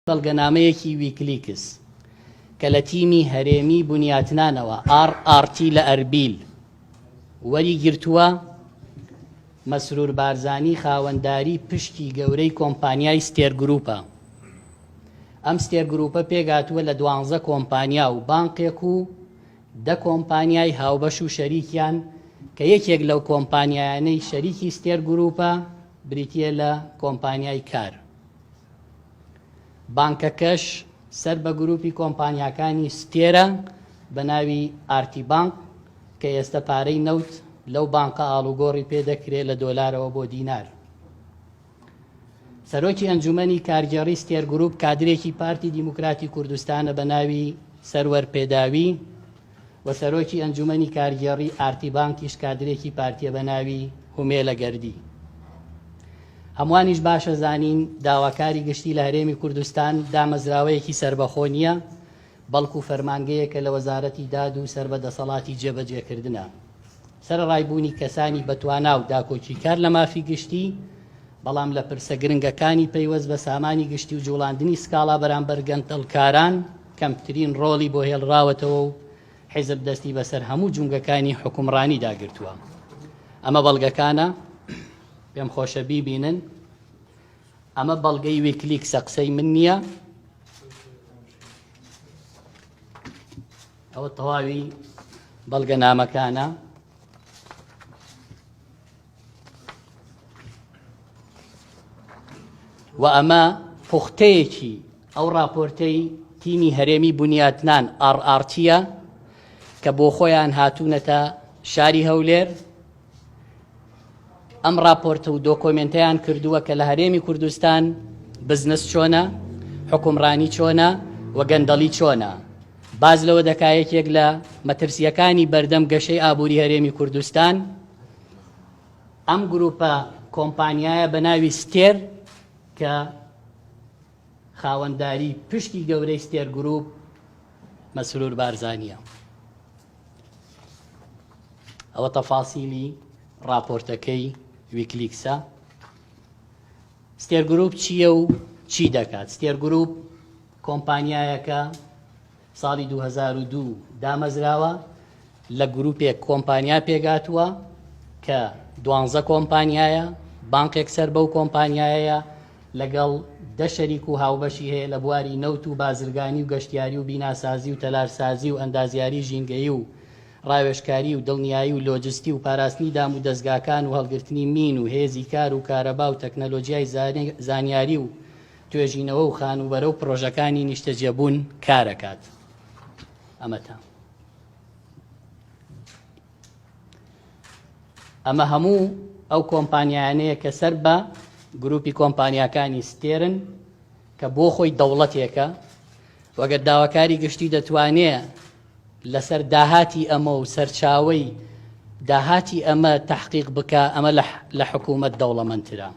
بەڵگەنامەیەکی ویکلیکس کە لە تیمی هەرێمی بنیاتنانەوە RRT لە ئەربیل وەریگرتووە، مەسرور بارزانی خاوەنداری پشکی گەورەی کۆمپانیای ستێر گروپە. ئەم ستێر گروپە پێکهاتووە لە دوانزە کۆمپانیا و بانقێک و دە کۆمپانیای هاوبەش و شەریکیان کە یەکێک لەو کۆمپانیایانەی شەریکی ستێر گروپە بریتییە لە کۆمپانیای کار. بانکەکەش سەر بە گروپی کۆمپانیاکانی ستێرە بە ناوی ئارتی بانک کە ئێستە پارەی نەوت لەو بانقە ئاڵوگۆڕی پێ دەکرێ لە دۆلارەوە بۆ دینار. سەرۆکی ئەنجومەنی کارگێڕی ستێر گروپ کادرێکی پارتی دیموکراتی کوردستانە بە ناوی سەروەر پێداوی و سەرۆکی ئەنجومەنی کارگێڕی ئارتی بانکیش کادرێکی پارتیە بە ناوی هومێلە گەردی. هەمووانیش باشە زانین داواکاری گشتی لە هەرێمی کوردستان دامەزراوەیەکی سەربەخۆ نییە، بەڵکو فەرمانگەیەکە لە وەزارەتی داد و سەر بە دەسەڵاتی جێبەجێکردنە. سەرەڕای بوونی کەسانی بەتوانا و داکۆکیکار لە مافی گشتی، بەڵام لە پرسە گرنگەکانی پەیوەست بە سامانی گشتی و جوڵاندنی سکاڵا بەرامبەر گەندەڵکاران کەمترین ڕۆڵی بۆ هێڵراوەتەوە و حیزب دەستی بەسەر هەموو جومگەکانی حوکمڕانیدا گرتووە. ئەمە بەڵگەکانە، پێم خۆشە بیبینن. ئەمە بەڵگەی ویکلیکسە، قسەی من نییە. ئەوە تەواوی بەڵگەنامەکانە. و ئەمە پوختەیەکی ئەو ڕاپۆرتەی تیمی هەرێمی بنیاتنان RRT یە کە بۆ خۆیان هاتوونەتە شاری هەولێر ئەم ڕاپۆرتە و دۆکۆمێنتەیان کردووە کە لە هەرێمی کوردستان بزنس چۆنە، حکومڕانی چۆنە و گەندەڵی چۆنە. باس لەوە دەکا یەکێک لە مەترسییەکانی بەردەم گەشەی ئابووری هەرێمی کوردستان ئەم گروپە کۆمپانیایە بە ناوی ستێر کە خاوەنداری پشکی گەورەی ستێر گروپ مەسرور بارزانیە. ئەوە تەفاسیلی ڕاپۆرتەکەی ویکلیکسە. ستێر گروپ چییە و چی دەکات؟ ستێر گروپ کۆمپانیایەکە ساڵی 2002 دامەزراوە لە گروپێک کۆمپانیا پێگاتووە کە دوانزە کۆمپانیایە بانقێک سەر بەو کۆمپانیایەیە لەگەڵ دە شەریک و هاوبەشی هەیە لە بواری نەوت و بازرگانی و گەشتیاری و بیناسازی و تەلارسازی و ئەندازیاری ژینگەیی و ڕاوێژکاری و دڵنیایی و لۆجستی و پاراستنی دام و دەزگاکان و هەڵگرتنی مین و هێزی کار و کارەبا و تەکنەلۆجیای زانیاری و توێژینەوە و خانووبەرە و پڕۆژەکانی نیشتەجێبوون کارەکات. ئەمەتە. ئەمە هەموو ئەو کۆمپانیایانەیە کە سەر بە گروپی کۆمپانیاکانی ستێرن کە بۆ خۆی دەوڵەتێکە وەگەر داواکاری گشتی دەتوانێ لەسەر داهاتی ئەمە و سەرچاوەی داهاتی ئەمە تحقیق بکە ئەمە لە حکوومەت دەوڵەمەندترە.